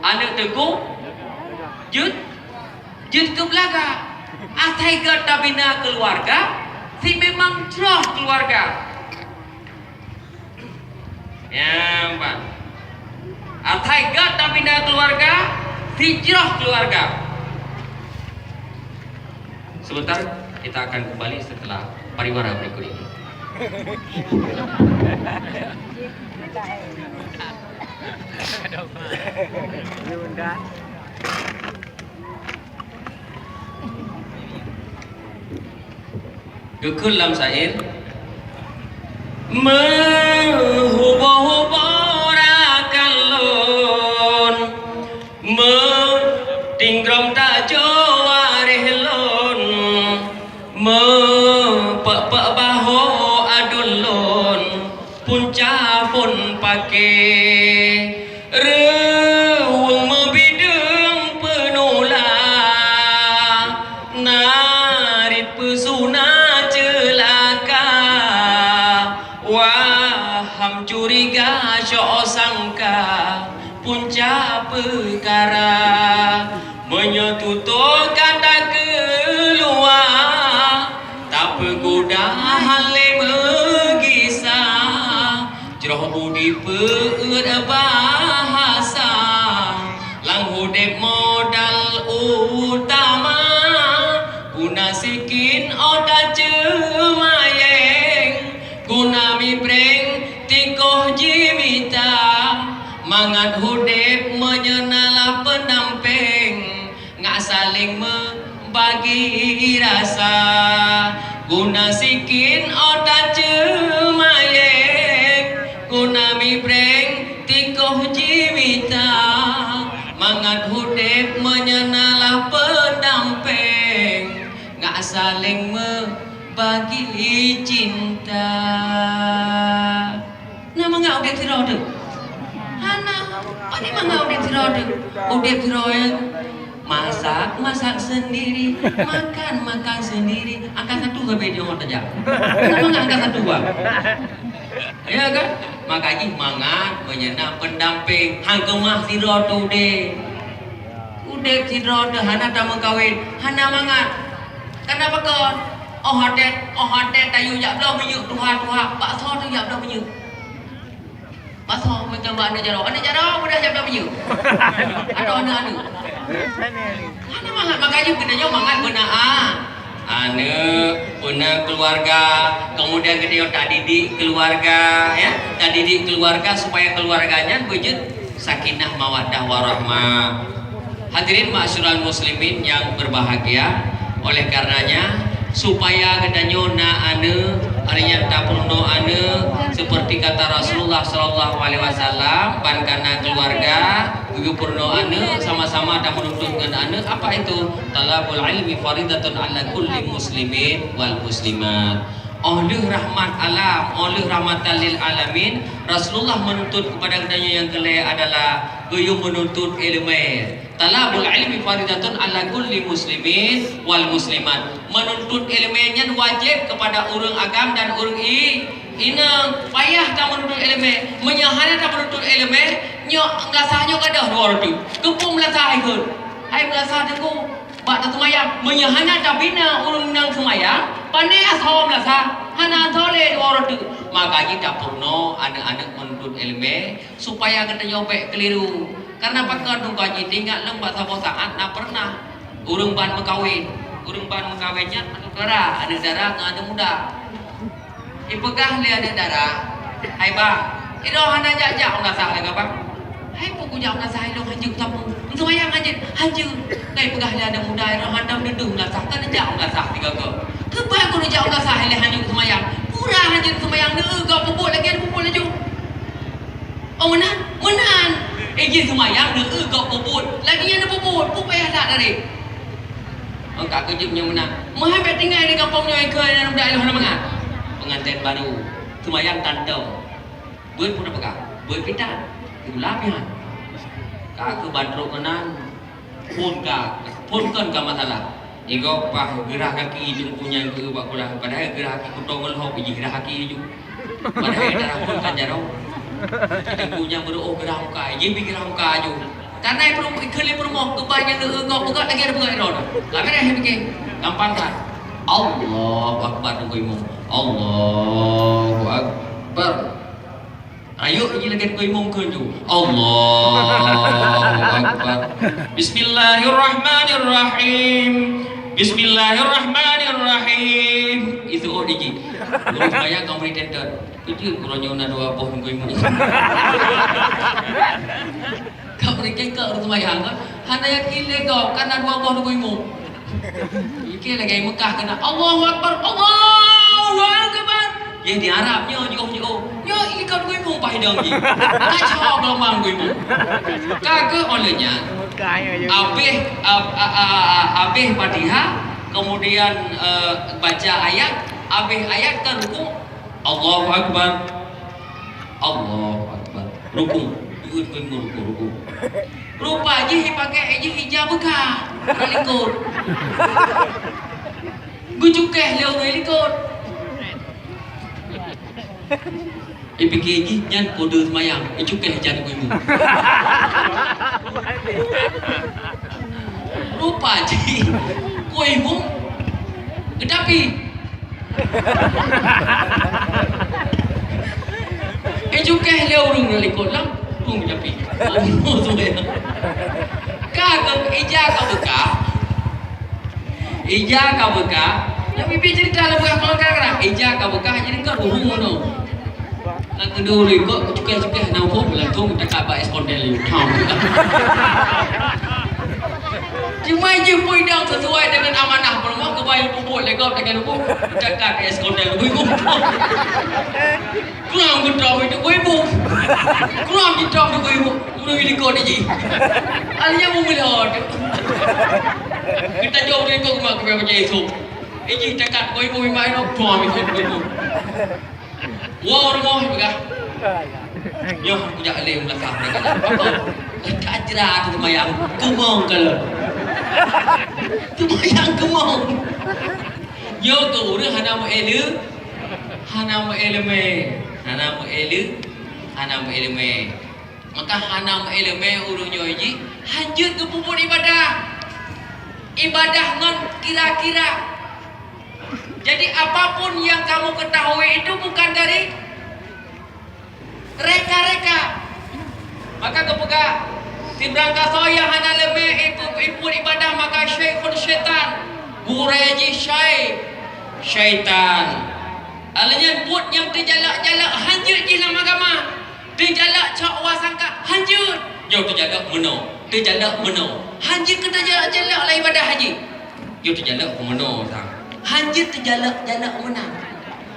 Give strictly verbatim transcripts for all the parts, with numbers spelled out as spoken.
Aneuk teungku jeuet, jeuet keu beulaga. Asai gét tabina keuluwarga, si memang jroh keuluwarga. Nyan ban. Asai gét tabina keuluwarga, si jroh keuluwarga. Sebentar, kita akan kembali setelah pariwara berikut ini. Geukheun lam syair, meuhubô-hubô rakan lôn, meutinggrong tajoe waréh lôn, meupek-pek bahô aduen lôn, punca phon paké. Reuweueng meubideueng peunula, narit peusuna ceulaka, waham curiga syok sangka, punca peukara. Meunyoe tutoe ka takeuluwa, tapeuguda hana lé meugisa, jroh budi peuet bahasa, lam udeb modal utama, guna sikin ota ceumayeng, guna mibreng tikoh jimita, mangat udeb meunyeuna lam peundampeng, ngat saléng meubagi rasa. Guna sikin ota ceumayeng, guna mibreng tikoh jimita, mangat udeb meunyeuna lam peundampeng, ngat saléng meubagi cinta. Na mangat udeb sidroe teuh? Hana. Pane mangat udeb sidroe teuh? Udeb sidroe, masak, masak sendiri, makan, makan sendiri. Angka satu sabe jih ngon tajak. Na mangat angka satu, bah? Ya kan? Maka jih mangat meunyeuna peundampeng, han keumah sidroe teuh udeb. Udeb sidroe teuh hana tameukawen, hana mangat. Kana pakon? Óh watèe, óh watèe tayue jak bloe minyeuk tuha-tuha, bak soe teuh jak bloe minyeuk? Bak soe, meucom bak aneuk jaroe. Aneuk jaroe mudah jak bloe minyeuk. Atau aneuk-aneuk. Hana mangat, makajih geutanyoe mangat beuna a. Aneuk, beuna keuluwarga, kemudian geutanyoe tadidik keuluwarga, ya. Tadidik keuluwarga supaya keuluwarga nyan beujeuet sakinah, mawaddah, warahmah. Hadirin ma'asyiral muslimin yang berbahagia, oleh karenanya, supaya geutanyoe na aneuk, artinya tapeurunoe aneuk, seperti kata Rasulullah sallallahu alaihi wasallam, ban kana keuluwarga, geupeurunoe aneuk, sama-sama tameununtut ngon aneuk. Apa itu? Talabul ilmi faridatun ala kulli muslimin wal muslimat. Óh lheueh rahmat alam, óh lheueh rahmatan lil alamin, Rasulullah meununtut keupada geutanyoe nyang keu lhèe adalah geuyue meununtut iéleumé. Talabul ilmi faridatun ala kulli muslimin wal muslimat. Meununtut iéleumé nyan wajéb keupada ureueng agam dan ureueng i-, inong. Payah tameununtut iéleumé. Meunyoe hana tameununtut iéleumé, nyoe meulasah nyoe gadôh dua reutôh. Keupeue meulasah ikot? Hai meulasah teungku. Bak taseumayang, meunyoe hana tabina ureueng nyang seumayang, pane asoe meulasah, hana asoe lé dua uroe teuk. Maka jih tapeurunoe aneuk-aneuk meununtut iéleumé, supaya geutanyoe bèk keuliru. Kareuna pakon teungku jih, teuingat lôn bak saboh saát na peureunah ureueng ban meukawen. Ureueng ban meukawen nyan aneuk dara, aneuk dara ngon aneuk muda. Ipeugah lé aneuk dara, "Hai bang, droe hana jak-jak meulasah lagèe bang." "Hai peue kujak meulasah ilôn hanjeuet sapeue? Meuseumayang hanjeuet?" "Hanjeuet." Ka ipeugah lé aneuk muda, "Droe hana meudeuh meulasah, ka neujak meulasah sigoe-goe." "Keubai keuneuk jak meulasah ilèe hanjeuet seumayang? Pura hanjeuet seumayang, neueu gob peubuet lagèe peubuet laju." "Oh meunan?" "Meunan." "Eh jih seumayang neueu gob peubuet, lagèe nyan neupeubuet, peue payah that dari." Oh, ka keujeuet nyoe meunan. Meuhai bèk tinggai di gampông nyoe, ikheun aneuk muda ilôn hana mangat. Peungantén baru. Seumayang tantong. Beuet peue tapeugah? Beuet kitab. Gula pih han. Ka keuh ban trok keunan. Phôn ka, phôn kon ka masalah. Igob paih geurah gaki teungku nyan keu bak kulah. Padahai geurah gaki kutong ngon lhok jih geurah gaki ju. Padahai darah phôn ka jaroe. Teungku nyan beureuoh geurah muka, jih pih geurah muka ju. Kana peurumoh, ikheun lé peurumoh, keubai nyang leueu gob beugöt lagèe beugöt droe. Lam beureh pike, gampang that. Allahu Akbar, Teungku Imum. Allahu Akbar. Rayeuk jih lagèe Teungku Imum kheun ju. Allahu Akbar. Bismillahirrahmanirrahim. Bismillahirrahmanirrahim. Itu oh diji. Ureueng maya ka meuri tenten. Beutôi, uroe nyoe na dua boh Teungku Imum. Ka meuri keu ureueng seumayang, kan? Hana yakin lé gob, kan na dua boh Teungku Imum. Pike lagèe Mekah keunan, "Allahu Akbar, Allahu Akbar." Nyang di Arab nyoe jiôh-jiôh. Nyoe ikot Teungku Imum paih dong jih. Kacau geulumbang Teungku Imum. Ka keuh óh lheueh nyan, habéh, ab-, a, a, a, habéh Fatihah, kemudian, eh, baca ayat, habéh ayat ka rukuk, Allahu Akbar. Allahu Akbar. Rukuk. Jeuet keu ruku, rukuk. Rupa jih ipakai jih ija beukah. Ka likot. Geucukéh lé ureueng likot. Ipike jih nyan kode seumayang. Icukéh ija Teungku Imum. Rupa jih Teungku Imum geutapi. Eh, cukéh lé ureueng likot lam, ureueng meunyapi. Oh, sumbayang. Ka, ka, ija ka beukah. Ija ka beukah. Nyan pipi cerita lam buah kolong kadang-kadang. Ija ka beukah, jadi ka ureueng nyoe. Ka keudua likot, cukéh-cukéh na huköm, langsung takab bak es kondel. Cuma jih pui dong sesuai dengan amanah peurumoh, keubai pupuk lé gob dengan pupuk, cakap es kondel lebih pupuk. Kurang geutrok itu kuibu. Kurang geutrok itu kuibu. Kurang likot jih. Alanya mu melihat. Kita jauh dari kau rumah, kau macam esok. Iji cakap kuibu, memang itu, buang itu kuibu. Woe rumoh peugah. Nyoe kujak lé meunasah mereka. Apa? Ka jra tu seumayang keumong ka lôn. Seumayang keumong. Nyoe keuh ureueng hana meuéleumé, hana meuéleumé, hana meuéleumé, hana meuéleumé. Maka hana meuéleumé ureueng nyoe jih hanjeuet geupeubuet ibadah. Ibadah ngon kira-kira. Jadi, apapun yang kamu ketahui itu bukan dari reka-reka. Maka geupeugah, sibrang gasoe nyang hana leumé ipe-, ipeue ibadah maka syaikhun syaitan. Gurée jih syai-, syaitan. Alheuh nyan buet nyang teujalak-jalak hanjeuet jih lam agama. Teujalak cok wa sangka hanjeuet. Nyoe teujalak meunoe, teujalak meunoe. Hanjeuet keu teujalak-jalak lam ibadah haji. Nyoe teujalak keu meunoe sang. Hanjeuet teujalak-jalak meunan.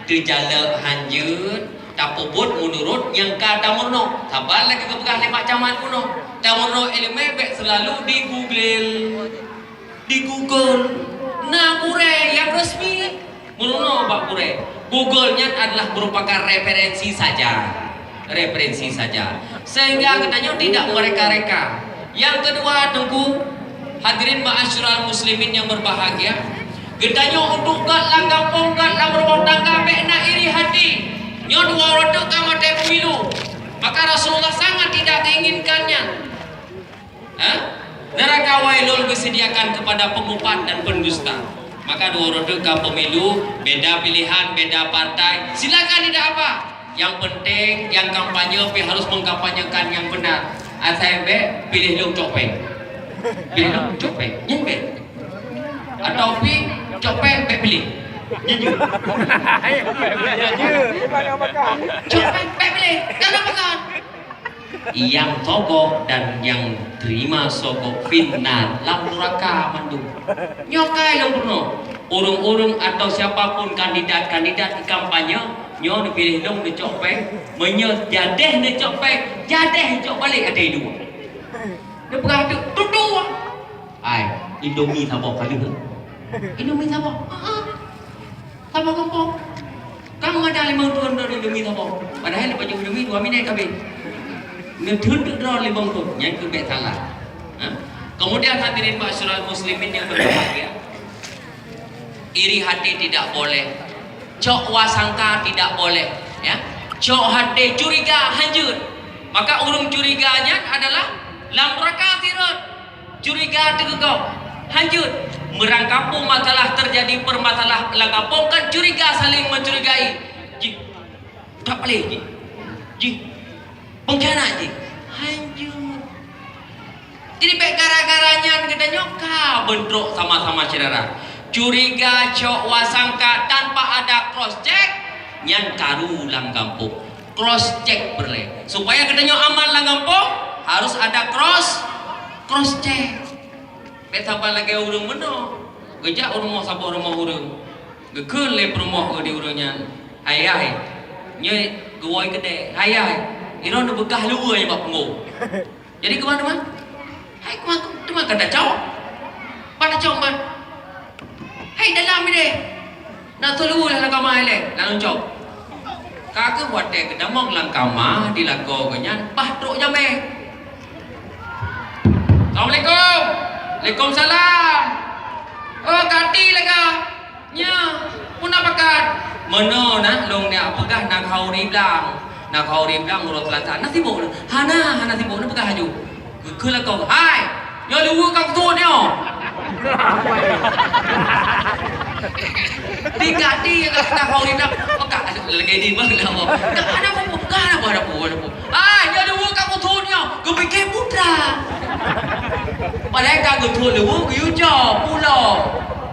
Teujalak hanjeuet, tapeubuet meunurot nyang ka tameurunoe. Saban lagèe geupeugah lé Mak Camat bunoe. Tameurunoe ileumèe bèk seulalu di-Google. Di Google, na gurèe nyang resmi. Meurunoe bak gurèe. Google nyan adalah merupakan referensi saja. Referensi saja. Sehingga geutanyoe tidak mereka-reka. Yang kedua, Teungku, hadirin ma'asyiral muslimin yang berbahagia, geutanyoe untuk göt lam gampông, göt lam rumoh tangga, bèk na iri hati. Nyoe dua uroe teuk ka maté pemilu. Maka Rasulullah sangat tidak menginginkan nyan. Ha? Neraka wailun disediakan kepada pemupat dan pendusta. Maka dua uroe teuk ka pemilu, beda pilihan, beda partai, silakan, tidak apa. Yang penting, yang kampanye pih harus mengkampanyekan yang benar. Asai bèk piléh lôn cok péng. Piléh lôn cok péng. Nyan bèk. Atau pih cok péng bèk piléh. Nyan jeuet. Cok péng bèk piléh. Dalam pekan. Nyang sogok dan nyang terima sogok finnar lam nuraka mandum. Nyoe kai lôn peurunoe. Ureueng-ureueng atau siapa pun kandidat-kandidat di kampanye, nyoe neupiléh lôn neucok péng, meunyoe jadeh neucok péng, jadeh neucok balek até dua. Neupeugah teuk, "Tutu!" Ai, Indomie saboh ka lheueh. Indomie saboh. Ha, ha. Saboh gampông. Ka meugadang limong thôn droe Indomie saboh. Padahai leupah jeuet Indomie dua minèt ka abéh. Neutheun teuk droe limong thôn. Nyan keuh bèk salah. Ha? Kemudian hadirin ma'asyiral muslimin yang berbahagia. Iri hati tidak boleh. Cok wa sangka tidak boleh, ya. Cok hati curiga hanjeuet. Maka ureueng curiga nyan adalah lam nuraka Curiga teugeugok. Hanjeuet. Meurang kampung masalah teujadi, peurmasalah lam kampung kan curiga, saling mencurigai. Jih, tak boleh jih. Jih, pengkhianat jih. Hanjeuet. Jadi, bèk gara-gara nyan geutanyoe ka beuntrok sama-sama syedara. Curiga, cok wasangka tanpa ada cross check, nyan karu lam gampông. Cross check peureulèe. Supaya geutanyoe aman lam gampông, harus ada cross, cross check. Bèk saban lagèe ureueng meunoe. Geujak u rumoh saboh rumoh ureueng. Geukheun lé peurumoh di ureueng nyan, "Hai, hai, nyoe geuwoe keudè. Hai, hai, droeneuh beukah luweue bak punggông." Jadi keuman teuma? Hai keuman, teuma ka tacok. Pat tacok man? Hai dalam ideh. Na tuluh lah kama ilèe, lalu cok. Ka keuh watèe geudamong lam kama di lakoe geuh nyan, bah trok jamèe. "Assalamualaikum." "Waalaikumsalam." "Oh, Kati lagèe." "Nya, peue na pakat?" "Meunoe na lôn neuk peugah na khauri blang. Na khauri blang uroe Seulasa. Na sibok na?" "Hana, hana sibok, na peugah laju." Geukheun lakoe, "Hai, nyoe luweue ka kuthôt nyoe." Di Kati nyang ka peugah khauri blang, peugah lagèe di bang dah. "Ka hana peue-peue, ka hana peue, hana peue, hana peue." "Hai, nyoe luweue ka kuthôt nyoe." Geupike putra. Padahai ka geuthôt luweue geuyue cok pulo.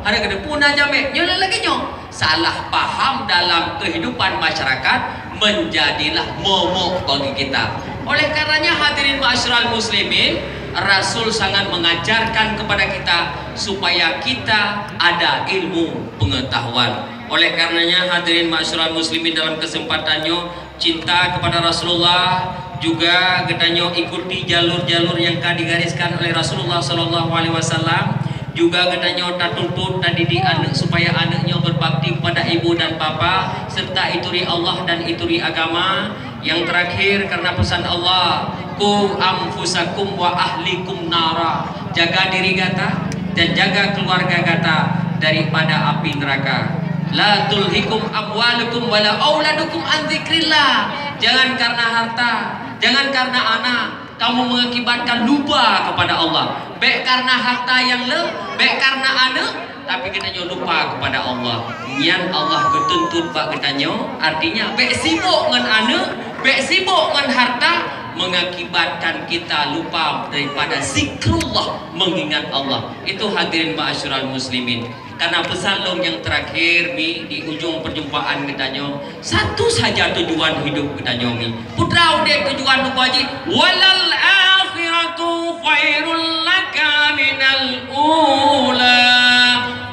Hana geuteupeue na jamèe. Nyoe lagèe nyoe. Salah paham dalam kehidupan masyarakat menjadilah momok bagi kita. Oleh karenanya, hadirin ma'asyiral muslimin, Rasul sangat mengajarkan kepada kita supaya kita ada ilmu pengetahuan. Oleh karenanya, hadirin ma'asyiral muslimin, dalam kesempatan nyoe, cinta kepada Rasulullah, juga geutanyoe ikuti jalur-jalur nyang ka digariskan oleh Rasulullah sallallahu alaihi wasallam. Juga geutanyoe tatuntut, tadidik aneuk supaya aneuk nyoe berbakti kepada ibu dan bapa, serta ituri Allah dan ituri agama. Yang terakhir, karena pesan Allah, "Qu anfusakum wa ahlikum nara." Jaga diri gata dan jaga keluarga gata daripada api neraka. "La tulhikum amwalukum wala auladukum an dzikrillah." Jangan karena harta, jangan karena anak, kamu mengakibatkan lupa kepada Allah. Bèk karena harta nyang le, bèk karena aneuk, tapi geutanyoe lupa kepada Allah. Nyan Allah geutuntut bak geutanyoe, artinya bèk sibok ngon aneuk, bèk sibok ngon harta, mengakibatkan kita lupa daripada zikrullah, mengingat Allah. Itu hadirin ma'asyiral muslimin. Karena pesan lôn nyang terakhir mi di ujung perjumpaan geutanyoe, satu saja tujuan hidup geutanyoe mi. Peue teuma udép tujuan tuku haji, "Walal akhiratu khairul laka minal ula."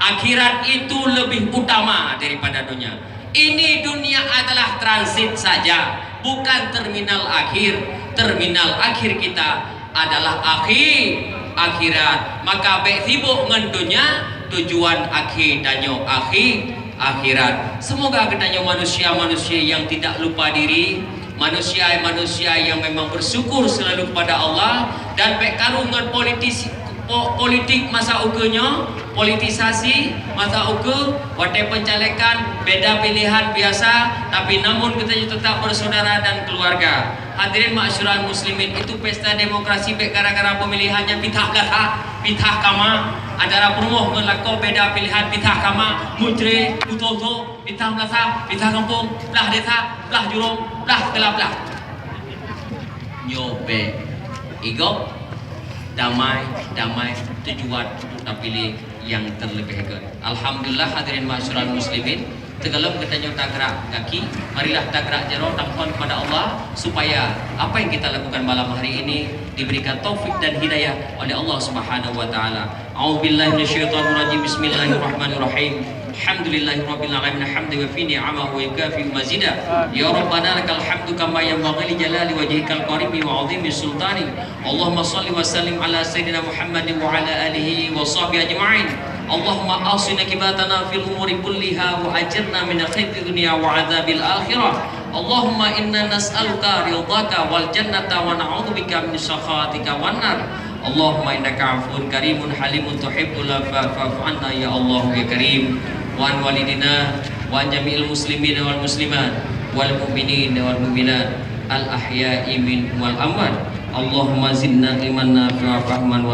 Akhirat itu lebih utama daripada dunia. Ini dunia adalah transit saja, bukan terminal akhir. Terminal akhir kita adalah akhé, akhirat. Maka bèk sibok ngon donya, tujuan akhé tanyoe akhé, akhirat. Semoga geutanyoe manusia-manusia yang tidak lupa diri, manusia-manusia yang memang bersyukur selalu kepada Allah, dan bèk karu ngon politis-, po-, politik masa ukeue nyoe, politisasi masa ukeue, watèe pencalekan, beda pilihan biasa, tapi namun geutanyoe tetap bersaudara dan keluarga. Hadirin ma'asyiral muslimin, itu pesta demokrasi bèk gara-gara pemilihan nyan pitah beulasa, pitah kama, antara peurumoh ngon lakoe beda pilihan pitah kama, mucre, musoh-soh, pitah beulasa, pitah gampông, blah desa, blah jurông, blah segala blah. Nyoe bèk. Igop, damai, damai, tujuan untuk tapiléh nyang terlebih gét. Alhamdulillah, hadirin ma'asyiral muslimin, teugalom geutanyoe tagrak gaki, marilah tagrak jaroe, tamohon kepada Allah supaya apa yang kita lakukan malam hari ini diberikan taufik dan hidayah oleh Allah Subhanahu wa Ta'ala. A'udzubillahi minasyaitonirrajim. Bismillahirrahmanirrahim. Alhamdulillahirabbil alamin, hamdan yuwafi ni'amahu wa yukafi'u mazida. Ya Rabbana lakal hamdu kama yanbaghi li jalali wajhikal karimi wa azimi sultani. Allahumma shalli wa sallim ala sayyidina Muhammadin wa ala alihi wa sahbihi ajma'in. Allahumma ahsin aqibatana fil umuri kulliha wa ajirna min khizyi dunya wa adzabil akhirah. Allahumma inna nas'aluka ridhaka wal jannata wa na'udzubika min sakhatika wan nar. Allahumma innaka afuwun karimun halimun tuhibbul afwa fa'fu anna ya Allah ya Karim. Wa an walidina wa an jami'il muslimin wal muslimat wal mu'minin wal mu'minat al ahya'i minhum wal amwat. Allahumma zidna ilman nafi'a wa fahman wa